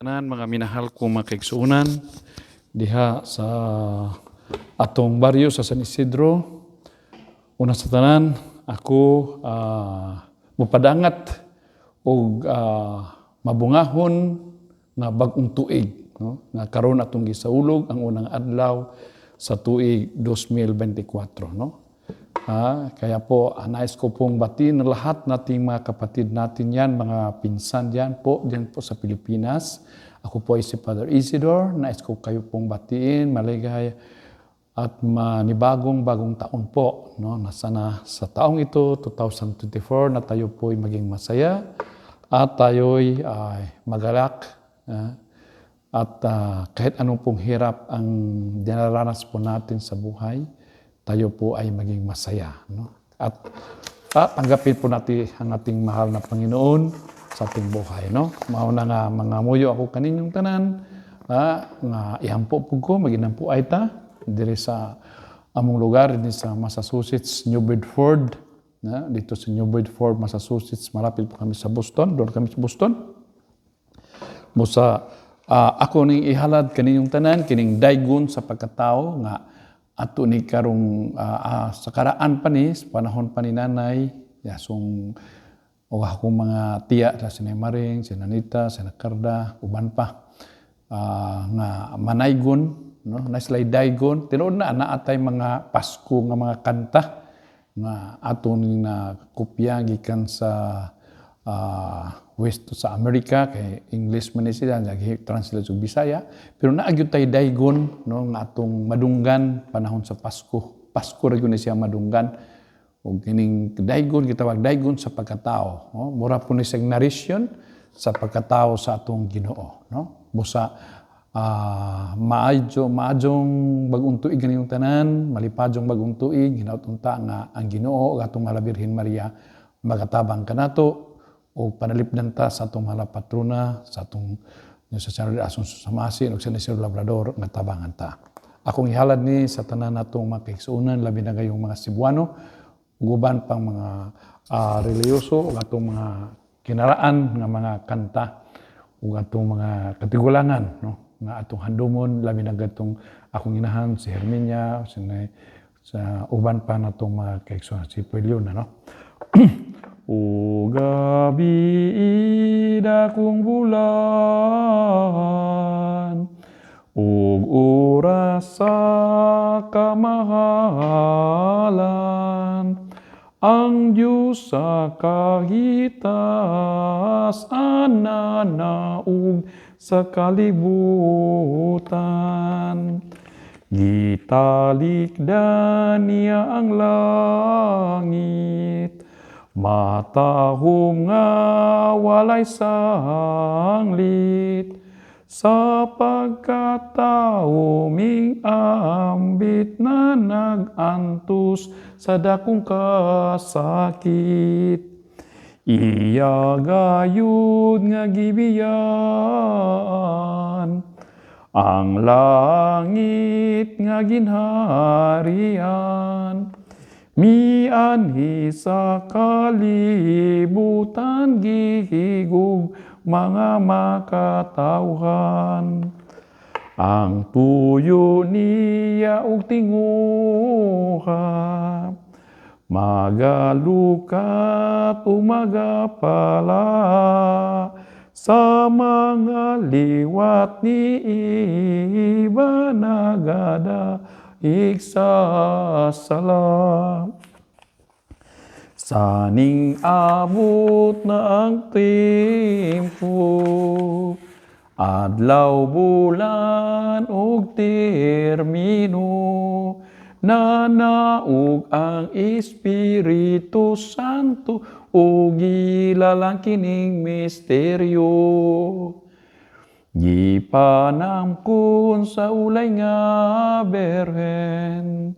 Tanan mga minahal ko mga kaigsuonan diha sa atong baryo sa San Isidro. Una sa tanan, ako mupadangat og mabungahon nga bag-ong tuig, no? Nga karon atong gisaulog ang unang adlaw sa tuig 2024, no? Kaya po nais ko pong batiin ang lahat nating mga kapatid natin yan, mga pinsan diyan po sa Pilipinas. Ako po ay si Father Isidore. Nais ko kayo pong batiin, maligay at manibagong bagong taon po, no? Na sana sa taong ito, 2024, na tayo po ay maging masaya at tayo'y ay magalak at kahit anong pong hirap ang dinaranas po natin sa buhay, tayo po ay maging masaya, no? At tanggapin po natin ang ating mahal na Panginoon sa ating buhay, no? Mao na nga mangamuyo ako kaninyong tanan, nga ihampo po ko, maginampo ay ta diri sa among lugar dinhi sa Massachusetts, New Bedford, na dito sa New Bedford, Massachusetts, malapit po kami sa Boston, doon kami sa Boston. Busa ako ning ihalad kaninyong tanan kining daygon sa pagkatao nga ato ni karong sa karaan pa ni sa panahon pa ni nanay yasong o akong mga tiya sa si Maring, si Nanita, si Nakarda, uban pa nga manaygon, no, na sila'y daygon. Tinuod na naa tay mga Pasko nga mga kanta nga ato ning na kopya gikan sa West sa America kay English man ni sila, translate sa Bisaya, pero naa gyud tay daygon, no, nga atong madunggan panahon sa Pasko. Pasko ra gyud ni siya madunggan ug kining daygon gitawag daygon sa pagkatao, no? Mura po ni siyang narration sa pagkatao sa atong Ginoo, no? Busa maadyo maadjong bagong tuig kaniyong tanan, malipadyong bagong tuig, hinaut unta nga ang Ginoo ug atong Mahal Birhen Maria magatabang kanato ug panalipdan ta sa atong mahal na patrona, sa atong sa Senyor Asun Samasi ug sa Isidro Labrador nga tabangan ta. Akong ihalad ni sa tanan natong mga kaigsuonan, labi na gayong mga Cebuano ug uban pang mga relihiyoso ug atong mga kinaraan nga mga kanta ug atong mga katigulangan, no, nga atong handumon, labi na gatong akong inahan si Herminia, si sa uban pa natong mga kaigsuonan, si Pueliona, no. O gabi dakong bulan ug oras sa kamahalan, ang Diyos sa kahitaas nanaog sa kalibutan. Gitalikdan niya ang langit, matahom nga walay sanglit, sa pagkatao ming ambit na nag-antos sa dakong kasakit. Iya gayud nga gibiyaan ang langit nga ginharian, mianhi sa kalibutan gihigog mga makatawhan. Ang tuyo niya ug tinguha magalukat ug magapala sa mga liwat ni Eva nagadaig sa sala. Sa ning abot na ang tempo, adlaw, bulan ug termino, nanaog ang Espiritu Santo ug gilalang kining misteryo. Gipanangkon sa ulay nga berhen,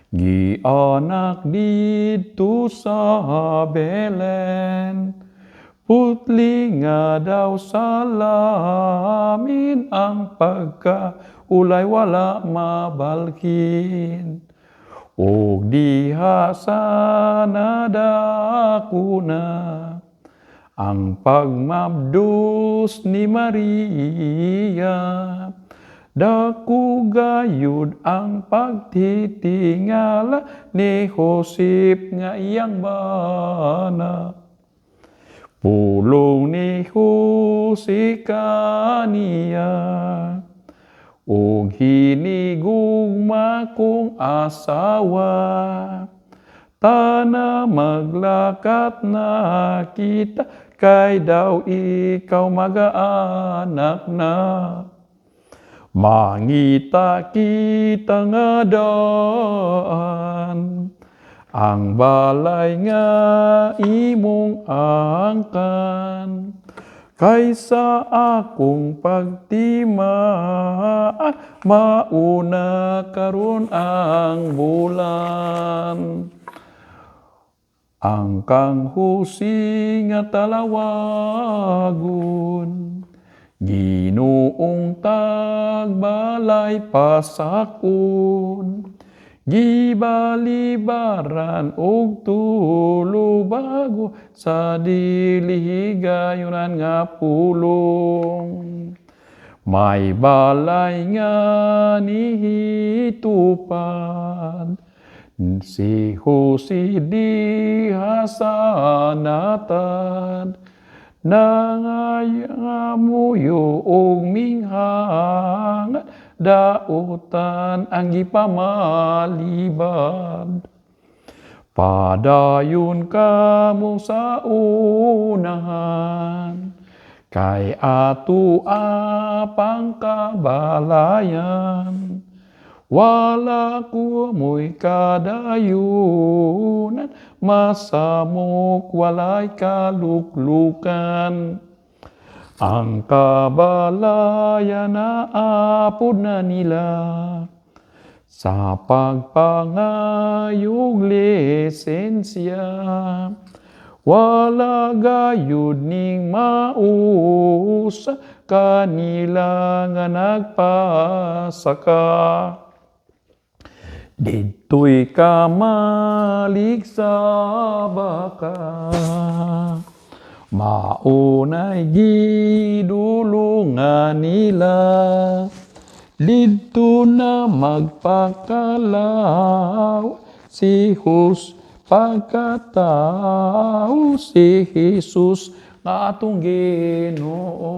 gianak didto sa Belen. Putli nga daw salamin ang pagkaulay wala mabalhin. Ug diha sa nadako na Ang pagmabdos ni Maria, dako gayud ang pagtitingala ni Josep nga iyang bana. Pulong ni Jose kaniya, ug hinigugma kong asawa, tana maglakat na kita, kay daw ikaw magaanak na. Mangita kita nga daan, ang balay nga imong angkan, kaysa akong pagtima, mauna karon ang bulan. Ang kang Jose nga talawagon, Ginoong tagbalay pasakon, gibalibaran og tulubago sa dili higayonan nga pulong. May balay nga nihitupad, si Jose diha sa natad, nangamuyo og minghang, dautan ang gipamaliban. Padayon kamo sa unahan, kay ato apang kabalayan. Wala ko mo'y kadayunan, masamok walay kaluklukan. Ang kabalayan na apod na nila, sa pagpangayog lisensya. Wala gayud ning mausa kanila nga nagpasaka. Dito'y kamalig sa baka, maunay gidulungan nila. Dito na magpakalaw si Hus, pagkatao si Jesus nga atong Ginoo.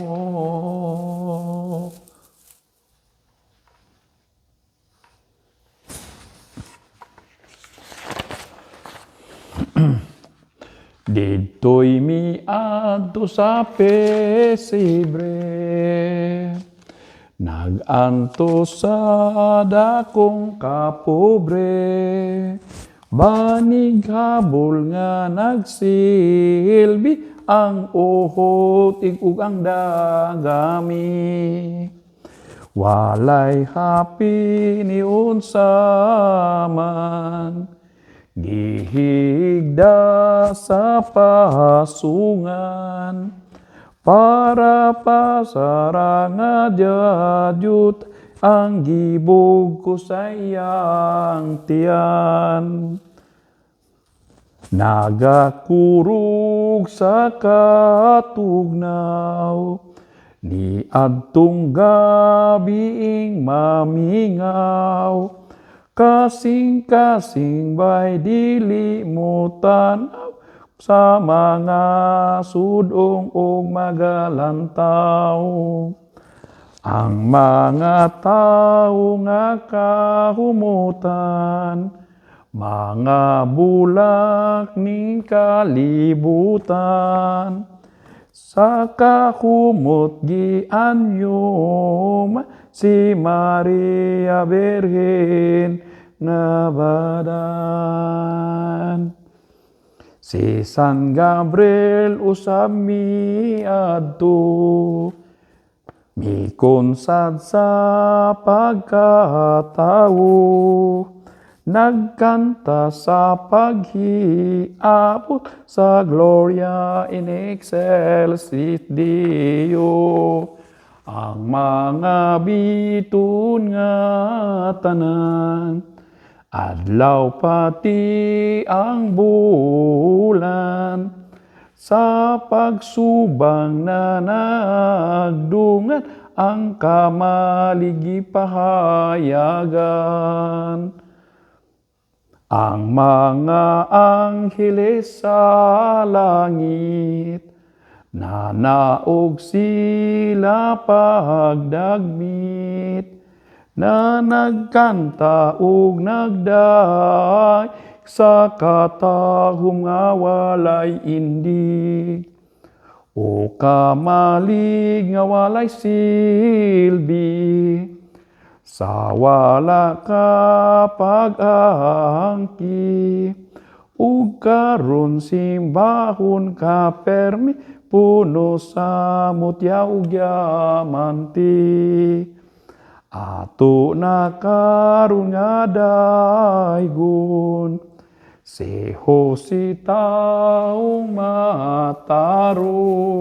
Dito'y miadto sa pesebre, nag-antos sa dakong kapobre, banig habol nga nagsilbi, ang uhot ug ang dagami. Walay hapi ni unsa man, gihigda sa pasungan, para pasaranga dyut ang gibog ko sa iyang tiyan. Nagakurog sa katugnaw, ni adtong gabiing mamingaw, kasing-kasing bay dili mo tanaw, sa mga sudong og magalantaw. Ang mga tao nga kahumutan, mga bulak ning kalibutan, sa kahumot gianyom si Maria Birhen nga badan. Si San Gabriel usab miadto, mikonsad sa pagkatawo, nagkanta sa paghiabot sa Gloria in excelsis Deo. Ang mga bitun nga tanan, adlaw pati ang bulan, Sa pagsubang na nagdungan ang kamaligi pahayagan. Ang mga angheles sa langit, nanaog sila pagdagmit, na nagkanta ug nagday sa katahom nga walay indig. O kamalig nga walay silbi, sa wala ka pag-angki, ug karon simbahon ka permi, puno sa mutya ug diamante. Ato na karon nga daygon, si Jose taong matarong.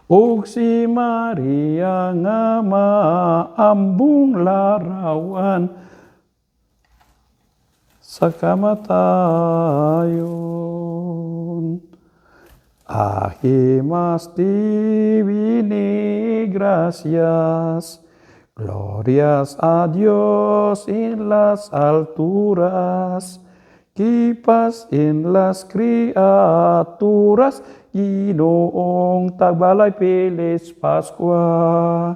Ug si Maria nga maambong larawan sa kamatayon. Ahimas divini gracias, glorias a Dios en las alturas, kipas en las criaturas, Ginoong tagbalay Feliz Pascua.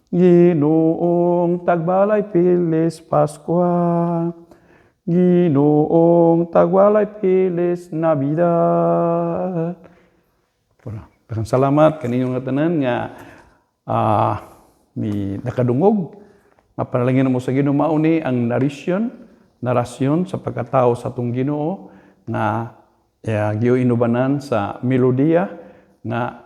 Ginoong tagbalay Feliz Pascua. Ginoong tagbalay Feliz Navidad. Bueno, daghang salamat kaninyo nga tanan nga ni nakadungog. Nga panalangin mo sa Ginoo, mao ni ang narasyon sa pagkatao sa atong Ginoo nga giinubanan sa melodiya nga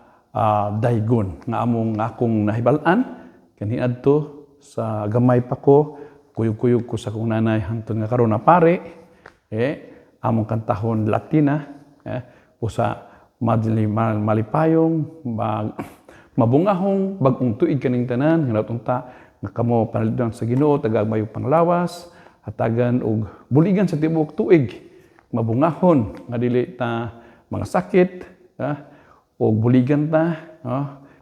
daygon nga among akong nahibal-an kaniadto sa gamay pa ko, kuyog-kuyog ko sa akong nanay hangtod nga karon na pare, among kantahon Latina, usa malipayong mabungahong bag-ong tuig kaning tanan. Hinaut unta nga kamo panalipdan sa Ginoo, tagag mayo panglawas, hatagan og buligan sa tibuok tuig, mabungahon nga dili ta mga sakit, og buligan ta,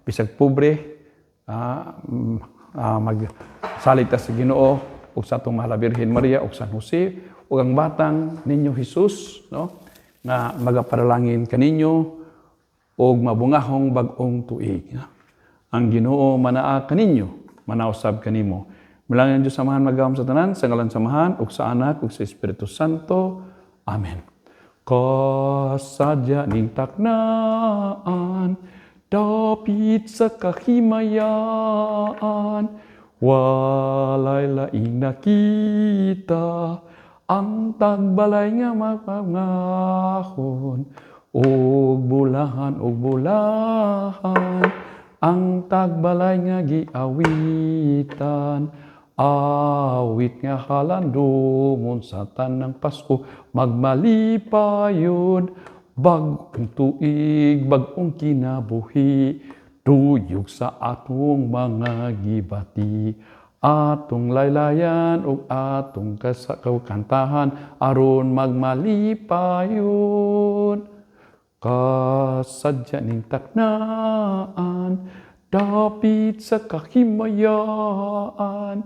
bisag pobre, magsalig ta sa Ginoo ug sa atong mahal na Birhen Maria ug San Jose ug ang batang ninyo Jesus, no, nga magapanalangin kaninyo og mabungahong bag-ong tuig. Ang Ginoo manaa kaninyo, manausab kanimo. Malangin ang Diyos Amahan magahom sa tanan, sa ngalan sa Amahan ug sa Anak ug sa Espiritu Santo. Amen. Kasadya ning taknaan, dapit sa kahimayaan, walay laing nakita, ang tagbalay nga mapangahon, ug bulahan, ug bulahan, ang tagbalay nga giawitan, awit nga halandumon sa tanang Pasko, magmalipayon, bag-ong tuig, bag-ong kinabuhi, duyog sa atong mga gibati, atong laylayan ug atong kantahan, aron magmalipayon. Kasadya ning taknaan, dapit sa kahimayaan,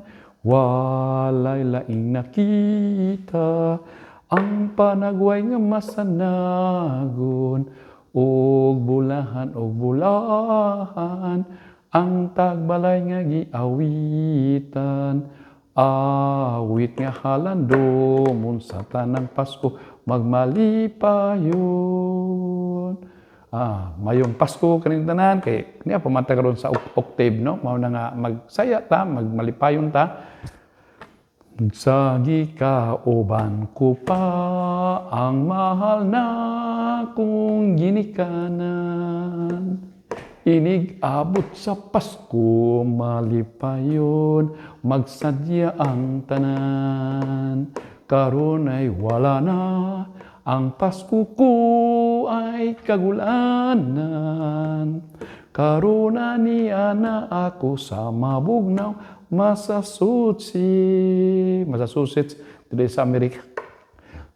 walay laing nakita, ang panagway nga masanagon, ug bulahan, ug bulahan, ang tagbalay nga giawitan, awit nga halandumon sa tanang Pasko, magmalipayon. Mayong Pasko kaning tanan kay niya pamata karon sa octave, no, mao na nga magsaya ta, magmalipayon ta. Sagi kauban ko pa ang mahal na kong ginikanan. Inig abot sa Pasko, malipayon, magsadya ang tanan. Karon ay wala na, ang Pasko ko ay kagulanan. Karon na niya na ako sa mabugnaw, Massachusetts. Massachusetts, Diri sa Amerika.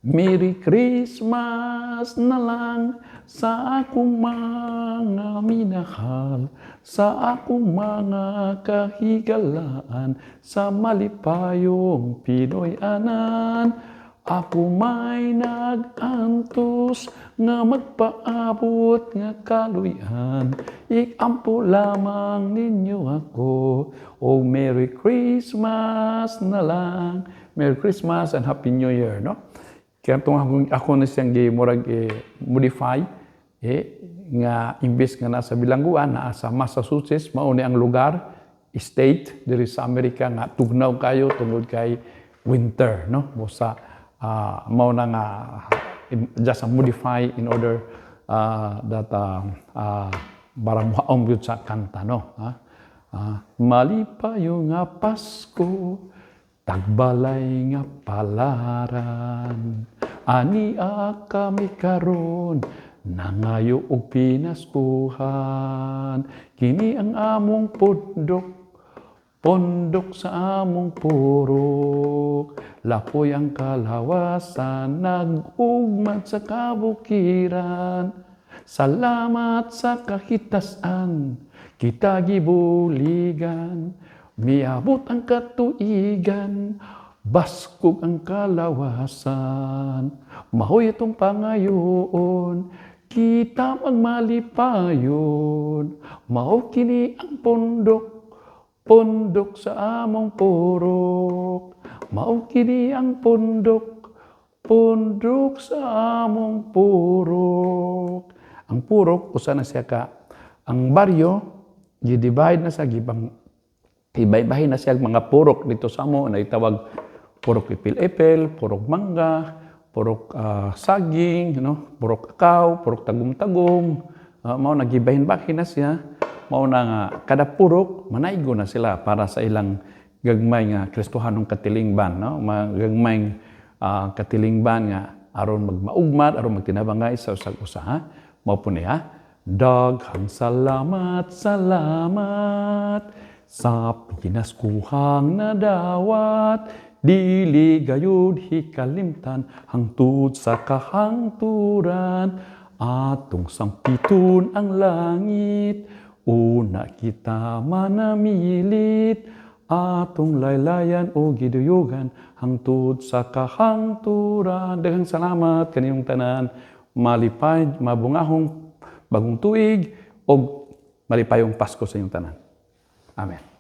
Merry Christmas na lang sa akong mga minahal, sa akong mga kahigalaan, sa malipayong Pinoy-anan. Ako may nag-antos nga magpaabot nga kaluyan. Iampo lamang ninyo ako. Oh, Merry Christmas na lang. Merry Christmas and Happy New Year, no? Kaya itong ako na siyang murag modify nga imbes nga nasa bilangguan, naa sa Massachusetts, mao ni ang lugar, state diri sa Amerika nga tugnaw kayo tungod kay winter, no? Busa mao na nga just a modify in order that para muhaom gyud sa kanta, no, ha? Malipayo nga Pasko, tagbalay nga palaran. Ania kami karon nangayo og pinaskuhan. Kini ang among pundok, pundok sa among purok. Lapoy ang kalawasan, nag-ugmad sa kabukiran. Salamat sa kahitasan, kita gibuligan. Miabot ang katuigan, baskog ang kalawasan. Maoy atong pangayoon, kita magmalipayon. Mao kini ang pundok, pundok sa among purok. Mao kini ang pundok, pundok sa among purok. Ang purok, usa na siya ka, ang baryo, gi-divide na sa gibang iba-ibahin na siya mga purok dito sa amo na itawag Purok Ipil-Ipil, Purok Mangga, Purok Saging, no? Purok Akaw, Purok Tagum-Tagum. Mao nagibahin-bahin na siya. Mao na nga kada purok manaigo na sila para sa ilang gagmay nga Kristohanong katilingban, no? Mga gagmay katilingban nga aron magmaugmad, aron magtinabangay sa usag usa, ha? Mao po niya. Daghang salamat, salamat sa pinaskuhang nadawat, dili gayud hikalimtan hangtod sa kahangturan. Atong sampiton ang langit, una kita manamilit, atong laylayan o giduyugan hangtod sa kahangturan. Daghang salamat kaniyong tanan. Malipay, mabungahong bagong tuig o malipayong Pasko sa inyong tanan. Amen.